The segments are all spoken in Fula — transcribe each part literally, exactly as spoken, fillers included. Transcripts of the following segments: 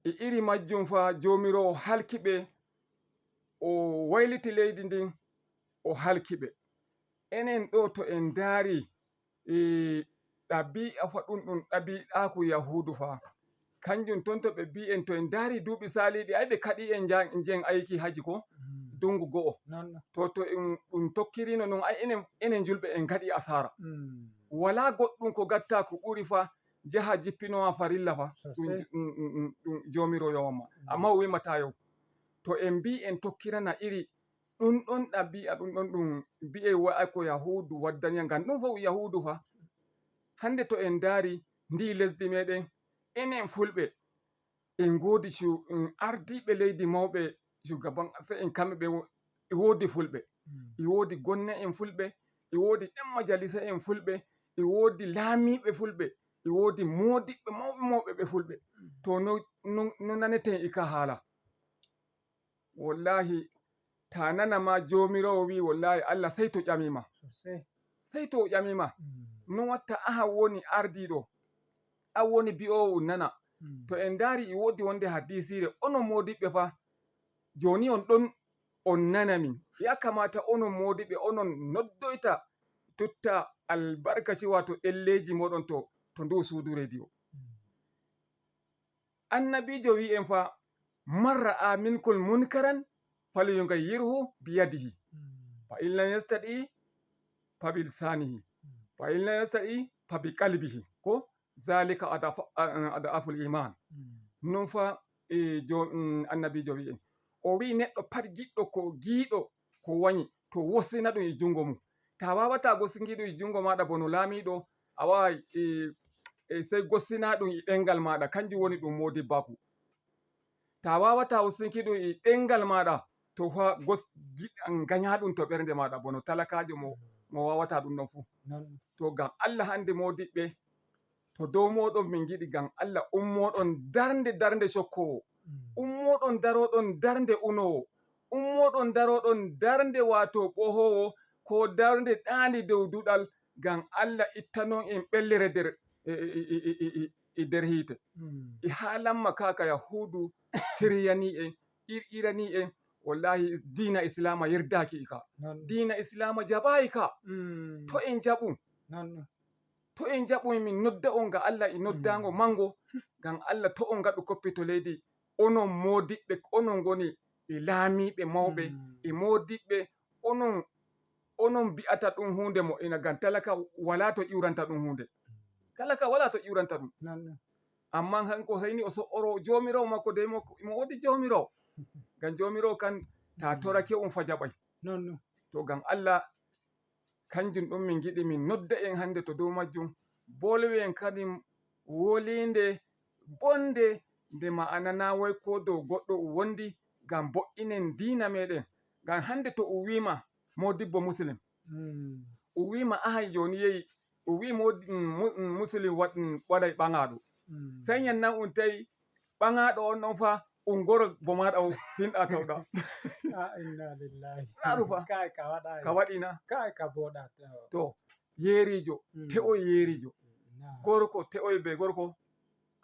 E iri majjum fa, Joomiraawo halki ɓe, o wayliti leydi ndin, o halki ɓe. Enen ɗoo, to en ndaari, e, ɗabii'a fa ɗum, ɗum ɗabii'aaku Yahuudu fa. Kanjum ton to ɓe mbii en, to en ndaari duuɓi saaliiɗi, ay ɓe kaɗi en nja-, njen ayki haji ko? Mm. Dungu go'o. Non, non. To, to en, ɗum tokkirino non, ay enen, enen julɓe en ngaɗi asaara. Mm. Walaa goɗɗum ko gatta ko ɓuri fa, jaha jippinowa farilla fa. Sosai. Ɗum, ɗum, ɗum, ɗum, ɗum Joomiraawo yowan ma. Mm. Amma o wi'ima ta yow. To en mbii en tokkirana iri ɗum ɗon ɗabi'a, ɗum ɗon ɗum mbi'e wa-, ko Yahuudu waddani en, ngam ɗum fof Yahuudu fa. Hannde to en ndaari ndi lesdi meɗen, enen Fulɓe, en ngoodi cu-, en ardiiɓe leydi mawɓe, shugaban ƙasa en, kamɓe ɓe wo-, e woodi Fulɓe, Mm. e woodi gonna en Fulɓe, e woodi ɗan majalisa en Fulɓe, e woodi laamiiɓe Fulɓe, e woodi moodiɓɓe mawɓe mawɓe ɓe Fulɓe. Mm. To no, no, no naneten e ka haala? Wallahi, ta nana ma Joomiraawo wi'i, wallahi, Allah sey to ƴamima. Sosai. Sey to o ƴamima. Mm. Non watta aha woni ardiiɗo, an woni bi'oowo un nana. Mm. To en ndaari, e woodi wonde hadiisiire, onon moodiɓɓe fa, jooni on ɗon on nana min. Ya kamata onon moodiɓɓe, onon noddoyta tutta albarkaci, waato elleeji mooɗon to, to ndu suudu rediyo. Mm. Annabiijo wi'i en fa, "Man ra'a minkum munkaran falyughayyirhu biyadihi. Mm. Fa in lam yastati fa bilisanihi. Mm. Fa in lam yastati fa biqalbihi." Ko? "Zalika adafa-, a-, adaful iman." Mm. Non fa, e, jo-, mm, annabiijo wi'i en. O wi'i neɗɗo pat giɗɗo ko giiɗo ko wanyi, to wossina ɗum e junngo mum. Ta waawataa gossinki ɗum e junngo maaɗa bono laamiiɗo, a waaway, e, e, sey gossina ɗum e ɗemngal maaɗa, kanjum woni ɗum moodibbaaku. Ta waawataa wossinki ɗum e ɗemngal maaɗa, to fa gos-, gi-, ngañaa ɗum to ɓernde maaɗa bono talakaajo mo, mo waawataa ɗum ɗon fuu. Non. To ngam Allah hannde moodiɓɓe, to dow mooɗon min ngiɗi ngam Allah, ummoɗon darnde, darnde cokkoowo. Mm. Ummoɗon daroɗon darnde unoowo. Ummoɗon daroɗon darnde waato ɓohoowo, ko darnde ɗaani dow duɗal, ngam Allah ittanon en ɓellere nder, e, e, e nder hiite. Mm. E haalanma ka, ka Yahuudu siryanii en, qirqiranii en, wallahi diina Islaama yerdaaki e ka. Non. Diina Islaama jaɓaayi ka. Mm. To en jaɓu. Non, non. To en jaɓu, min nodda on ga Allah e noddaango Mm. manngo, ngam Allah to on ngaɗu koppi to leydi. Onon moodiɓɓe, onon ngoni e laamiiɓe mawɓe, Mm. e moodiɓɓe, onon, onon mbi'ata ɗum huunde mo'ina, ngam talaka walaa to ƴuuranta ɗum huunde. Talaka walaa to ƴuuranta ɗum. Non, non. Ammaa hanko sey ni o so'oro Joomiraawo makko, dey mo, mo woodi Joomiraawo. Ngam Joomiraawo kan, ta Mm. torake um fa jaɓay. Non, non. To ngam Allah, kanjum ɗum min ngiɗi min nodda en hannde to dow majjum. Bolwe en kadin woliinde, bonde, nde ma'ana na woy ko dow goɗɗo o wondi, ngam bo'inen diina meɗen. Ngam hannde to o wiima moodibbo Muslim, Mm. o wiima ahay jooni yehi, o wii moodi-, mm, mu-, mm, Muslim waɗ-, mm, waɗay ɓaŋaaɗo. Mm. Sey nyannan on tawi ɓaŋaaɗo on ɗon fa, un goro bo maaɗa o hinɗa tawɗa. Ah, inna lillahi. Naaru fa. Kay ka waɗayi. Ka waɗina. Kay ka boɗa. To, yeeriijo, Mm. te'oy yeeriijo. Naa. Gorko, te'oy be gorko.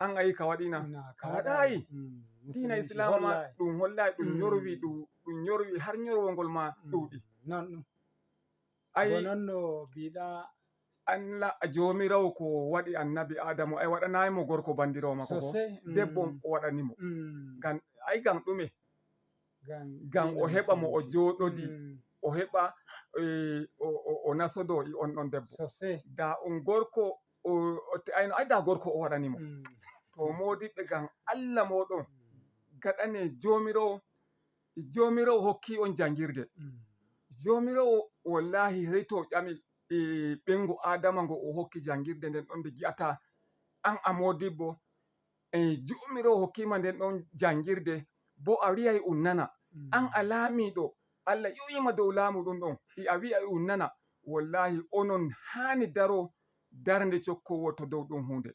An ayi ka waɗina? Naa, ka Ka waɗayi. waɗayi. Mm. Diina Musulunci Islaama ma hollayi. Ɗum hollayi, ɗum Mm. nyorwi, ɗum, ɗum nyorwi har nyorwongol ma Mm. ɗuuɗi. Non ɗum. Ay, Bo non no mbiɗa. Allah Joomiraawo ko waɗi annabi Aadamu, ay waɗanayi mo gorko bandiraawo makko ko? Sosai. Mm. Debbo o waɗani mo. Mm. Ngam, ay ngam ɗume? Ngam Ngam o diina heɓa mo o Musulunci. jooɗodi, Mm. o heɓa, eh, o, o, o nasodo e on ɗon debbo. Sosai. Da on gorko, o, o te-, ayno, ay da gorko o waɗani mo. Mm. To moodiɓɓe, ngam Allah mooɗon, Mm. gaɗane Joomiraawo, Joomiraawo hokki on janngirde. Mm. Joomiraawo, wallahi, sey to o ƴami, e, ɓeyngu Aadama ngo o hokki janngirde nden ɗon nde gi'ata an a moodibbo, e, Joomiraawo hokkima nden ɗon janngirde, bo a wi'ay un nana. Mm. An a laamiiɗo, Allah ƴoyima dow laamu ɗum ɗon, e a wi'ay un nana. Wallahi, onon haani daro darnde cokkowo to dow ɗum huunde.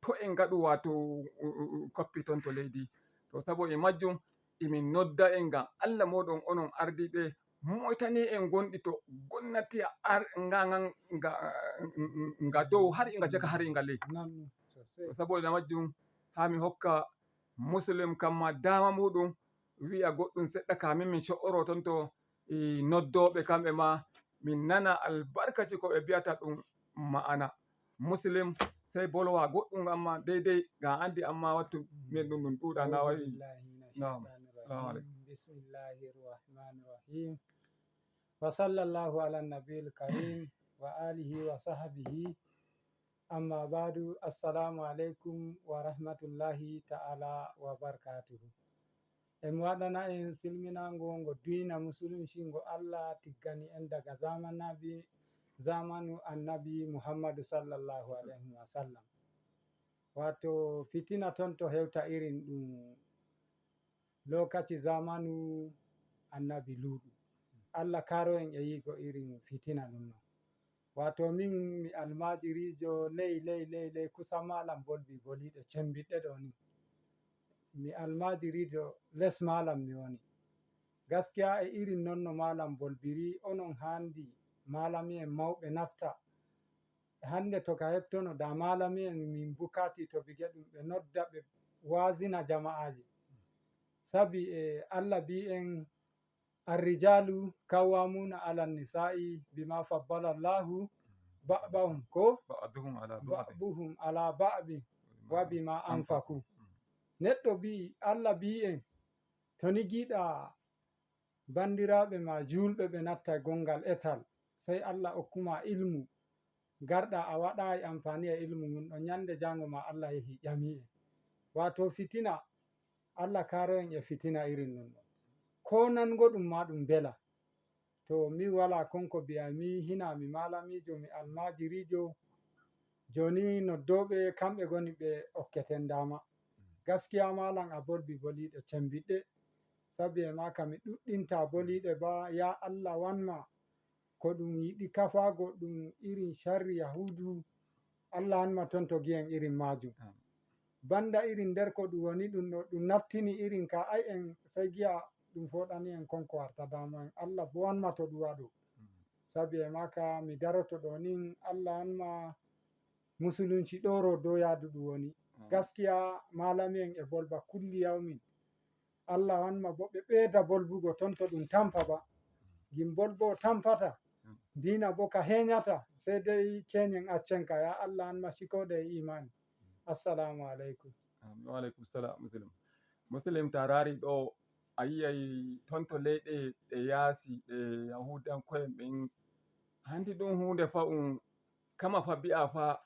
To en ngaɗu, waato, u-, u-, u-, koppi ton to leydi. To sabo e majjum, emin nodda en ngam Allah mooɗon, onon ardiiɓe, moytani en gonɗi to gonnati ar-, nga, nga, nga, nga dow har nga caka har nga ley. Non, sosai. To sabo e majjum, haa mi hokka Muslim kamma dama muɗum wi'a goɗɗum seɗɗa, kamin min co'oro ton to i noddooɓe kamɓe ma, min nana albarkaci ko ɓe mbi'ata ɗum ma'ana. Muslim, sey bolwa goɗɗum, amma deydey ga anndi, amma wattu min ɗum ɗum ɗuuɗa na wayi. Auzubillahi minash Naam. Shaytanir Salamu Rajim. Alaikum. Bismillahir Rahmanir Rahim. Wa sallallahu ala nabiyil karim wa alihi wa sahbihi. Amma ba'du, assalamu alaikum wa rahmatullahi ta'ala wa barakatuhu. E mi waɗana en silminaango ngo diina musulunci ngo Allah tiggani en daga zaman nabi, zamanu annabi Muhammadu sallallahu alaihi wa sallam. Wato fitina ton to hewta irin ɗum lokaci zamanu annabi Luuɗu. Allah karo en e yigo irin fitina ɗum non. Wato min mi almajirijo ley, ley, ley, ley kusa malam bolbi boliɗe cembiɗɗe ɗo ni. Mi almajirijo les malam mi woni. Gaskiya e irin non no malam bolbiri, onon handi malami en mawɓe natta. Hande to ka hettono da malami en min bukati to bige ɗum ɓe nodda ɓe wazina jama'aji. Sabi e Allah bi en arrijalu qawwamuna ala nisa'i bima faddala Allahu ba'dahum ko Ba'duhum ala ba'din. Ba'duhum ala ba'din wa bima anfaqu. Mm. Neɗɗo bi Allah bi en to ni giɗa bandiraaɓe ma juulɓe ɓe natta e gongal etal, sey Allah okkuma ilmu, garɗa a waɗaayi ampaani e ilmu ngun ɗon, ñande jaango ma Allah yehi ƴami en. Waato fitina, Allah kaaro en e fitina irin ɗum ɗon. Ko nango ɗum ma ɗum bela. To mi wala konko biya mi hina mi malamijo, mi almajirijo, joni noddooɓe kamɓe goni ɓe okketen dama. Gaskiya malam a bolbi boliɗe cembiɗɗe. Sabi e maka mi ɗuɗɗinta boliɗe ba, ya Allah wanma ko ɗum yiɗi kafago ɗum irin sharri Yahudu. Allah wanma ton to giyen irin majum. Amin. Banda irin nder ko ɗum woni ɗum ɗo, ɗum naftini irin ka ai en sai giya ɗum foɗani en konko warta dama en. Allah bo wanma to ɗum waɗo. Mm. Sabi e maka mi daroto ɗo nin Allah wanma musulunci ɗoro dow yaadu ɗum woni. Mm. Gaskiya malami en e bolba kulli yawmin. Allah wanma bo ɓe ɓeeda bolbugo ton to ɗum tampa ba. Gin bolbo tampata. Mm. Dina bo ka heñata. Sai dai kenyen accen ka ya Allah wanma shikode e imani. Assalamu alaikum. Amin. Wa alaikum salam, Muslim. Muslim, ta raari ɗo, a yi'ay ton to leyɗe ɗe yaasi, ɗe Yahudanko'en ɓen, handi ɗum huunde fa um, kama fa bi'a fa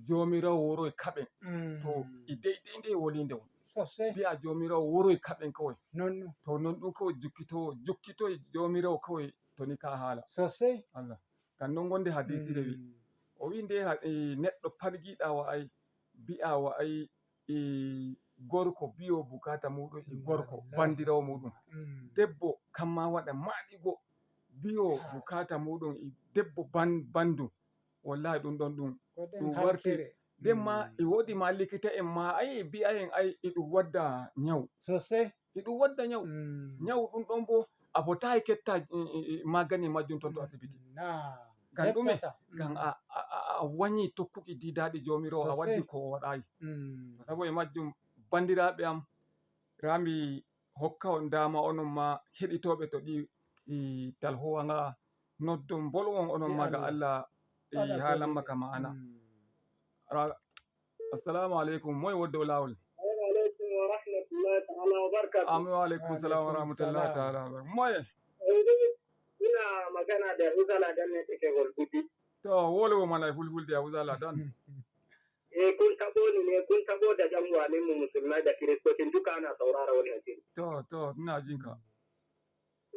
Joomiraawo woroy kaɓen. Mm. To i deydey nde woliinde on. Sosai. Bi'a Joomiraawo woroy kaɓen kawai. Non, non. To non ɗum kawai jukkito, jukkito e Joomiraawo kawai to ni ka haala. Sosai. Allah. Kan non gonde hadiisire wi. Mm. O wi nde ha-, e neɗɗo pat giɗa wa'ay, bi'a wa'ay e gorko biyo bukata muɗum e gorko bandiraawo muɗum. Mm. Debbo kamma waɗa maɗigo biyo bukata muɗum e debbo ban-, bandum. Wallahi ɗum ɗon ɗum, ko ɗen ɗum warti halkere. Nden ma, mm, e wodi ma likita en ma, ay, bi'a en, ay, e ɗum wadda ñaw. Sosai. E ɗum wadda ñaw. Mm. Ñaw ɗum ɗon bo, a fotayi ketta, e, e, e, magani majjum ton to asibiti. Na. Ngam ɗume? Hettata. Ngam, mm, a, a, a, a wanyi tokkuki didaɗi Joomiraawo, a sosai, waddi ko o waɗayi. Mm. Sabu e majjum, bandiraaɓe am, rami hokka on dama onon ma heɗitooɓe to ɗi, ɗi talhowa nga noddon bolwon onon ma ga Allah, e haalan ma ka ma'ana. Mm. Ra-, assalamu alaikum, moy wodde o lawol? Wa alaikum wa rahmatullahi ta'ala wa barakatuh. Amin wa alaikum salam wa rahmatullahi ta'ala wa barakatuh. Moy? Eh, ina magana da Uzala dan ne take Golgudi. To, wole wo mana fulfulde a Uzala dan. Eh, kun taɓo ni ne, kun taɓo da ƴan uwaninmu musulmai da kiristoci duka ana saurara wannan shiri. To, to, ina jin ka.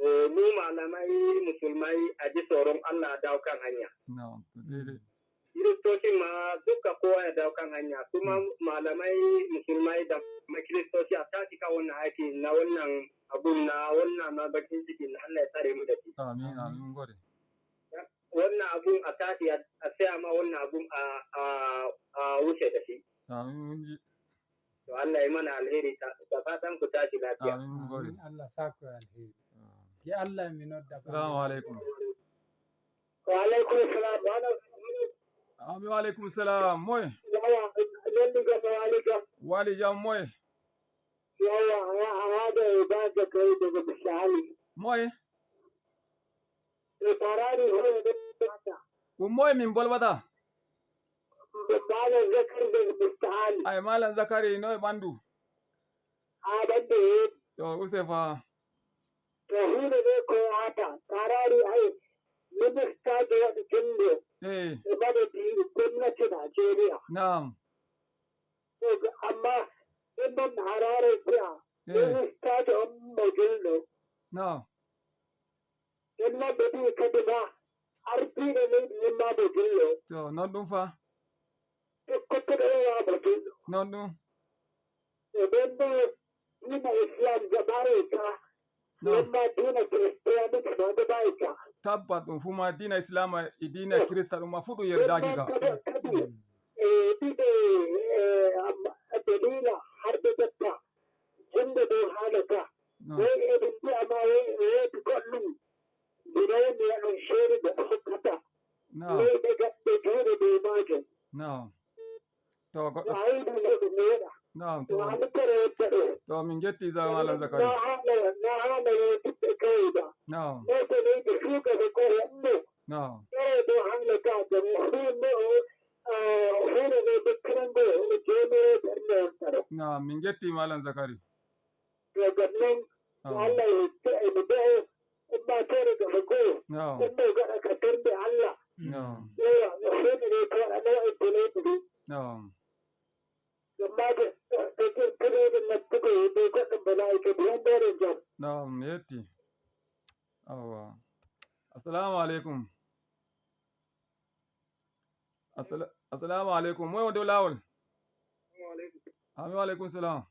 Eh, mu malamai musulmai a ji tsoron Allah a dawo kan hanya. Na'am, to daidai. Kiristoci ma duka kowa ya dawo kan hanya. Kuma, mm, malamai musulmai da ma kiristoci a tashi kan wannan aiki na wannan abun na wannan ma bakin ciki na Allah ya tsare mu da shi. Amin, amin, mun gode. Wannan abun a tashi a, a saya ma wannan abun a, a, a wuce da shi. Amin, mun ji. To Allah ya mana alheri, ta, ta fatan ku tashi lafiya. Amin, mun gode. Amin, Allah sa ku alheri. Ah. Ki Allah mi nodda ba. Assalamu alaikum. Wa alaikum salam. Bana. Amin, wa alaikum salam. Moy? Yawa, yalli ga wa alaikum. Wali jam moy? Awa, awa da ya ba da kai daga misali. Moye? E tarari hoye da mata. Ɗum moye min bolwata? Malam Zakari daga misali. Ay, Malam Zakari, no e ɓandu? A ɓandu e. Yo, use fa. To huunde nde ko yaata, tarari ay, ministaajo waɗi jungo. Eh. E madadi gomnati Najeriya. Naam. Amma ɗum noon haraare fiya, eh, ministaajo on mo julɗo. No. Ɗum noon ɓe mbiyi kadi ma, ardiiɗo leydi yimmaade julɗo. To, noon ɗum fa. Ɓe koppuɗo o waama julɗo. Noon ɗum. E ɓen ɗo diina Islam jaɓaare ka. No. Yimma diina Christianity ma jaɓaare ka. Tabbat ɗum fuu ma diina Islam e diina Kirista ɗum ma fuu ɗum yerdaaki ka. Kadi, kadi, e ɗiɗo, e, am-, dalila har ɓe ƴetta junngo dow haala ka. No. Woy eɗum mbi'a ma woy e woodi goɗɗum. Mbiɗa woni e on ceeri ɓe hokkata. No. Leyɗe gaɗɗe juuɗe dow maajum. No. To goɗɗo. Naam, to. To min njetti za Malam Zakari. Naam. Naam. Naam, min njetti Malam Zakari. Naam. Ummaatoore gasa goo. Naam. Ɗum ɗo gaɗa ka ternde Allah. Naam. Ewa, no fewni ɗo to waɗa ɗo e boneeji ɗi. Naam. Ummaade, ɗo jirtuɗo nattugo e dow goɗɗo bala'i kadi homboore jam. Naam, mi yetti. Awa. Assalamu alaikum. Assala-, assalamu alaikum. Moy on dow laawol? Assalamu alaikum. Amin wa alaikum salam.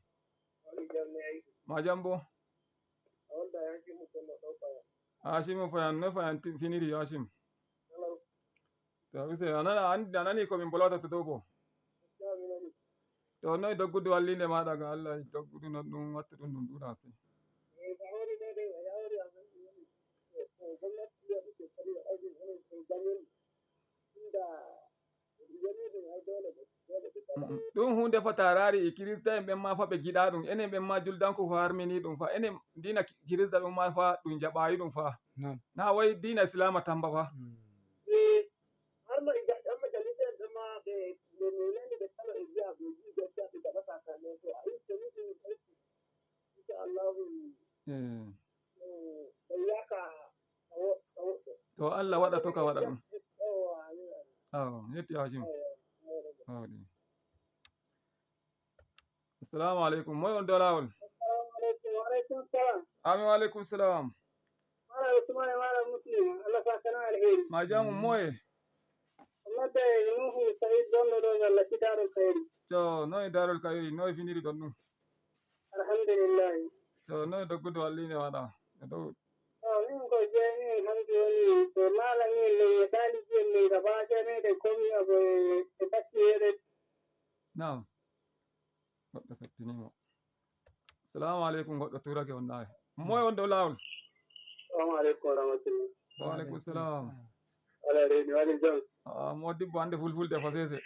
Wani jam ne ai. Ma jam bo. A wanda ya shi mutum na ɗauka ya. Hashim Fayan, no Fayan ti-, finiri Hashim. Hello. To, use, a nana, an-, a nani ko min bolata to dow bo? Ya, mi nani. To, noy doggudu wallinde maɗa ga Allah, doggudu no ɗum wattu ɗum ɗum ɗuɗa si. Eh, ka hori dai dai, ya hori a san ɗum woni. Eh, eh, gwamnati ya ɗauke kari da aikin hana sai ganin inda Mm, ɗum huunde fota raari e Kirista en ɓen ma fa ɓe giɗa ɗum. Enen ɓen ma juldanko fa harmini ɗum fa. Enen diina Ki-, Kirista ɗum ma fa ɗum jaɓayi ɗum fa. Naam. Na wayi diina Islaama tamba fa. Mm. Eh, har ma ija-, har majalisa en ɓen ma ɓe, ɓe menene ɓe kala e wi'a ɓe ji gaskiya ɓe jaɓata ka ne. To a yi to ni ɗum aiki. Insha Allahu. Eh. Eh, ɓe yaka To Allah waɗa to ka waɗa ɗum. Awo, yetti Hashim. Awo ɗi. Assalamu alaikum. Moy on dow laawol? Assalamu alaikum. Wa alaikum salam. Amin wa alaikum salam. Mala Usman e Mala Muslim. Allah sakana alheri. Ma jamu moye? Nodde Nuhu Sa'id ɗon ɗo ɗo Allah ci Darul Kayri. To, noy Darul Kayri, noy finiri ɗon ɗum? Alhamdulillahi. To, noy doggudu wallinde maɗa? E dow. To, min ko jeemi en hanki woni ko maalamin men e ɗaalijiyen men gaba jeemeɗe komi abo e, e bacci meɗen. Naam. Goɗɗo sattinii mo. Salamu aleykum, goɗɗo tuurake on ɗaay. Moy on dow laawol? Salamu aleykum wa rahmatullah. Wa aleykum salam. Ala reni, wali jam. Ah, modibbo hannde fulfulde fa sese.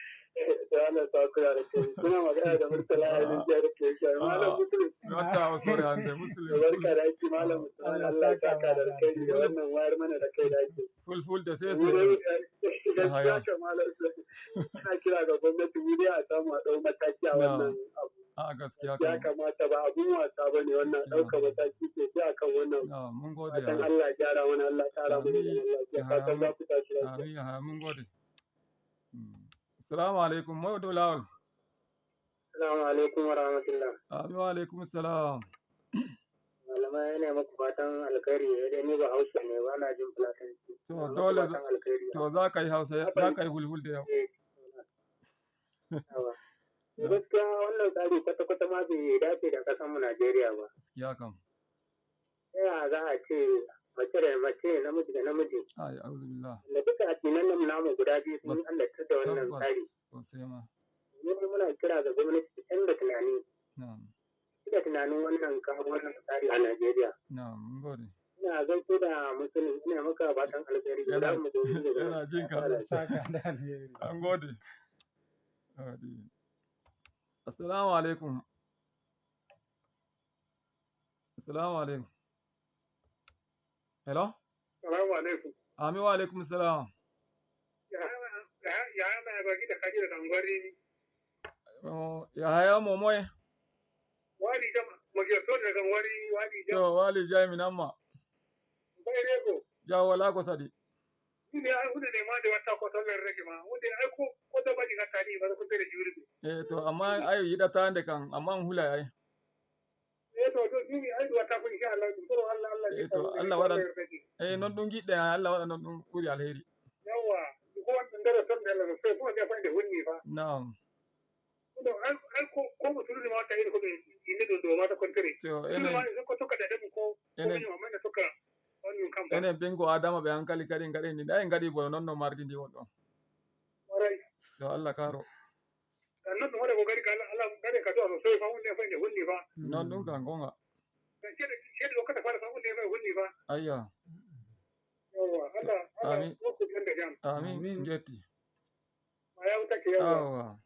To Allah ta kula da kai. Kuna magana da Murtala a yanzu jihar Kebbi. Malam Muslim. Mi watta o sore hannde, Muslim. Barka da aiki, Malam Muslim. Allah ya saka da alkhairi da wannan wayar mana da kai da ake. Fulfulde sese. Mu dai, eh, gaskiya kam, Malam Sani. Ina kira ga gwamnati, mu dai a samu a ɗau mataki a wannan abu. A gaskiya kam. Ya kamata, ba abun wasa ba ne wannan, ɗauka mataki sosai a kan wannan. Mun gode. Fatan Allah ya gyara mana, Allah ya ƙara mana zaman lafiya. Fatan za ku tashi lafiya. Amin, amin, mun gode. Mm. Assalamu alaikum, moy o dow laawol? Assalamu alaikum wa rahmatullah. Amin wa alaikum salam. Malamai, ina muku fatan alkhairi, sai dai ni ba Hausa ne, ba na jin Fulatanci. To, dole za ka yi Hausa, za ka yi Fulfulde yau. Eh, yawa. Gaskiya wannan tsari kwata-kwata ma bai dace da ƙasar mu Najeriya ba. Gaskiya kam. Ta yaya za a ce mace da mace, namiji da namiji? Ai, auzubillah. Da duka addinan nan namu guda biyu sun halatta da wannan tsari. Sosai ma. Mu muna kira ga gwamnati ta canza tunani. Na'am. Kira tunanin wannan kawo wannan tsari a Najeriya. Na'am, mun gode. Ina gaishe da Musulun, ina maka fatan alheri. Yana jin ka. Allah ya saka da alheri. An gode. Assalamu alaikum. Salamu aleykum. Hello? Salamu aleykum. Amin wa aleykum salam. Yahaya, Yahaya, Yahaya mai baki da kaji da kangwari. Oh, Yahaya mo moye? Wali jama, mo ke so da kangwari, wali jama. To, wali jami namma. Bai rego. Jawo wala ko sadi. Ni ne ai hude ne ma da wata ko to lerre ki ma. Hude ai ko, ko da bari na tani ba ko tere juri. Eh, to, amma ai yiɗataande kan, amma on hulay ai. Eh, to, to, ɗum mi anndi watta ko, inchallah, ɗum ko Allah, Allah. Eh, to, Allah waɗan. Eh, non ɗum giɗɗen, Allah waɗa non ɗum ɓuri alheri. Yawwa, ko wonɓe nder ton, Allah no feewi, ko wonde fayde honni fa. Naam. Kono an, an ko, ko mo tuluni ma watta iri ko ɓe yimɓe ɗo, ɗo mata kontere. To, enen, ma ko tokka da ɗum ko, ko enen, min o manda tokka on ɗum kam fa. Enen ɓingo Adama ɓe hankali kadi ngaɗen ni, ɗay ngaɗi bono non no mardi ndi won ɗon. Waray. To, Allah karo. Kan non ɗum waɗa ko kadi ka Allah, Allah kadi ka du'a sosai fa, wonde fa nde honni fa. Non ɗum kan gonga. Kan ceɗe, ceɗe ɗo kata fara fa, wonde fa honni fa. Ayya. Yawwa, Allah, Allah, amin. Hokku ɓernde jam. Amin. Amin. Njetti. Ma yawtake, yawwa. Awa.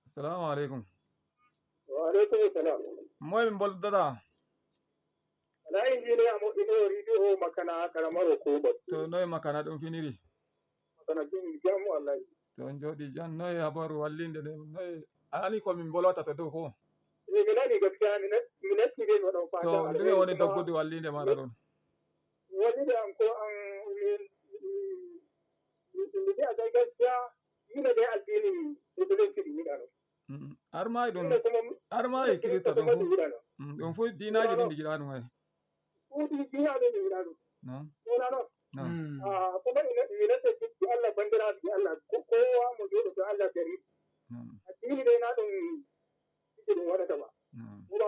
Assalamu alaikum. Wa alaikum salam. Moy min bolɗoɗa? Wala injiniya mo ino rido o makana karamaro ko. To noy makana ɗum finiri? Kono ɗum jam wallahi. To on jooɗi jam, noye habaru wallinde nde, noye a nani ko min mbolwata to dow ko? Eh, mi nani gaskiya, mi nat-, mi natti nde mi waɗa on fata. To, ndume woni doggudu wallinde maɗa ɗon? Wallinde am ko an, mi, mi, mi, mi wi'a gai gaskiya, yimɓe ɓe addini, ɓe ɗo lenki ɗum yiɗano. Mm, armaayi ɗum, armaayi Kirista ɗum fof. Mm, ɗum fof diinaaji ɗin ɗi ngiɗaa ɗum hay. Ɗum ɗi diinaaji ɗin ngiɗaa ɗum. Non. Wonano. Non. Mm. Ah, ko mbaɗi neɗɗo, mi neɗɗo jikki Allah, banndiraaɓe Allah, ko, kowa mo jooɗoto Allah dari. Non. Addini ɗe na ɗum, ɗum waɗata ba. Non. Wala.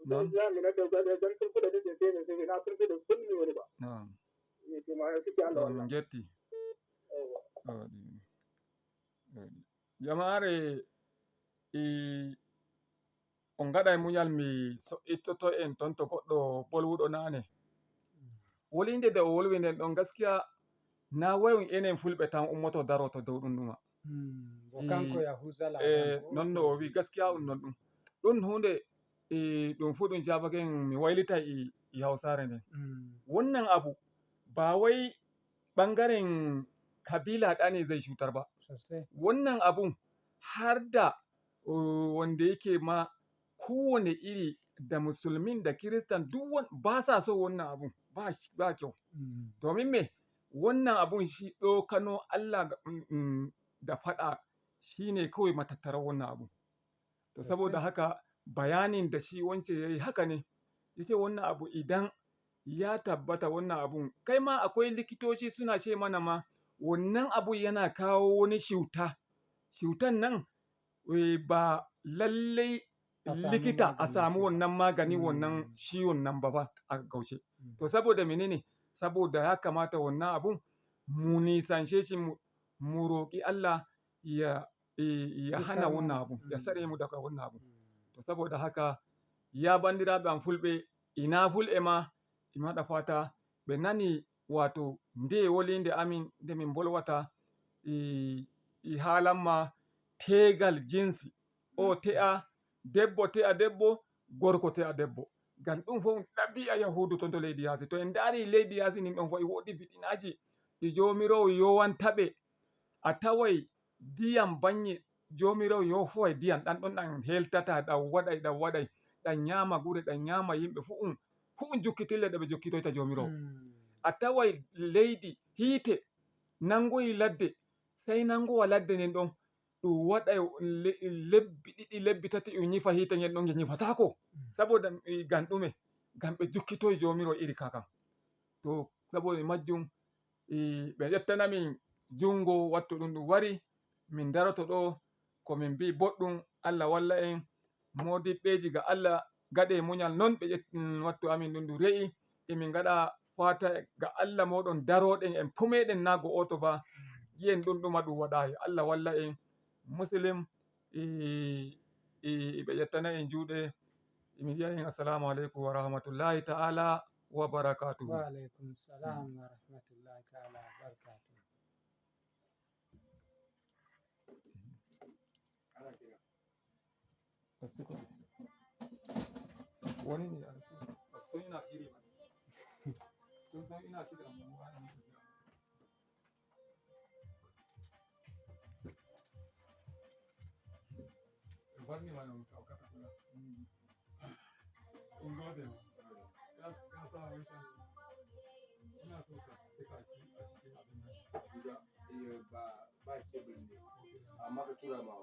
Non. Ɗum ya mi neɗɗo gaɗa jan turkuɗe ɗin ɗe sene, sene, na turkuɗe ɗin mi woni ba. Non. Eh, to ma ya sikki Allah. Non, wala. Njetti. Ewa. Oh, ɗi, oh, ɗi. Jamaare, e, on ngaɗa e muñal, mi so'ittoto en ton to goɗɗo bolwuɗo naane. Wolinde nde o wolwi nden ɗon, gaskiya, na wayon enen fulɓe tan ummoto daroto dow ɗum ɗuma. Hmm, bo kanko Yahuza la, eh, non no o wi, gaskiya un non ɗum. Ɗum hunde, e, ɗum fu ɗum jabake mi waylita e, e Hausaare nden. Hmm. Wannan abu, ba wai ɓangaren kabila ɗa ne zai cutar ba. Sosai. Wannan abun har da, uh, wanda yake ma kowane iri da musulmin da kiristan duk wan-, ba sa so wannan abun. Ba sh-, ba kyau. Mm. Domin me? Wannan abun shi ɗokano Allah da, mm, mm, da faɗa shi ne kawai matattarar wannan abun. To, sosai, saboda haka bayanin da shi wance ya yi haka ne. Ya ce wannan abu idan ya tabbata wannan abun, kai ma akwai likitoci suna ce mana ma wannan abun yana kawo wani cuta. Cutan nan, eh, ba lallai a samu likita a magani samu shi ba. Wannan magani, mm, wannan ciwon nan ba, ba a gaushe. Mm. To, saboda menene? Saboda ya kamata wannan abun mu nisance shi, mu, mu roƙi Allah ya, ya hana wannan abun, ya sare mu daga wannan abun. Mm. To, saboda haka, ya banndiraaɓe am fulɓe, ina fulɓe ma, ina waɗa fata ɓe nani, wato, nde wolinde amin, nde min mbolwata, e, e haalan ma teegal jinsi. O te'a debbo, te'a debbo, gorko te'a debbo. Ngam ɗum fof ɗabi'a Yahuudu ton to leydi yaasi. To en ndaari leydi yaasi nin ɗon fof e woodi fitinaaji ɗi Joomiraawo yowanta ɓe. A taway ndiyam bannye Joomiraawo yofoway ndiyam ɗan ɗon ɗan heltata, ɗan waɗay, ɗan waɗay, ɗan nyaama gure, ɗan nyaama yimɓe fu'un, fu'un jukkitille ɗe ɓe jukkitoyta Joomiraawo. Mm. A taway leydi hiite nangoyi ladde, sey nangowa ladde nden ɗon ɗum waɗay le-, lebbi ɗiɗi, lebbi tati, ɗum nyifa hiite ngen ɗon, nge nyifataako. Mm. Saboda, eh, ngam ɗume? Ngam ɓe jukkitoy Joomiraawo iri kaa kam. To, saboda majjum, eh, ɓe ƴettana min junngo, wattu ɗum ɗum wari, min daroto ɗo, ko min mbi'i boɗɗum, Allah walla en, moodibbeeji ga Allah, gaɗe muñal non ɓe ƴet-, mm, wattu amin ɗum ɗum re'i, emin ngaɗa fata ga Allah mooɗon darooɗen en pumeɗen naa go oto ba, gi'en ɗum ɗuma ɗum waɗaayi. Allah walla en, Muslim, e, e, e ɓe ƴettana en juuɗe, emin wi'a en assalamu aleykum wa rahmatullahi ta'ala wa barakatuhu. Wa aleykum salam wa rahmatullahi ta'ala wa barakatuhu. Wani ne a rasu? Ba su san ina shiri ba. Sun san ina shiri, amma mu ana musu jira. Ba ne ma na musu aukata kula. Kun gode ma. Ka sa wani shan. Ina so ka saka shi a cikin abin nan. Gida, eh, ba, ba kebul ne. Amma ka tura ma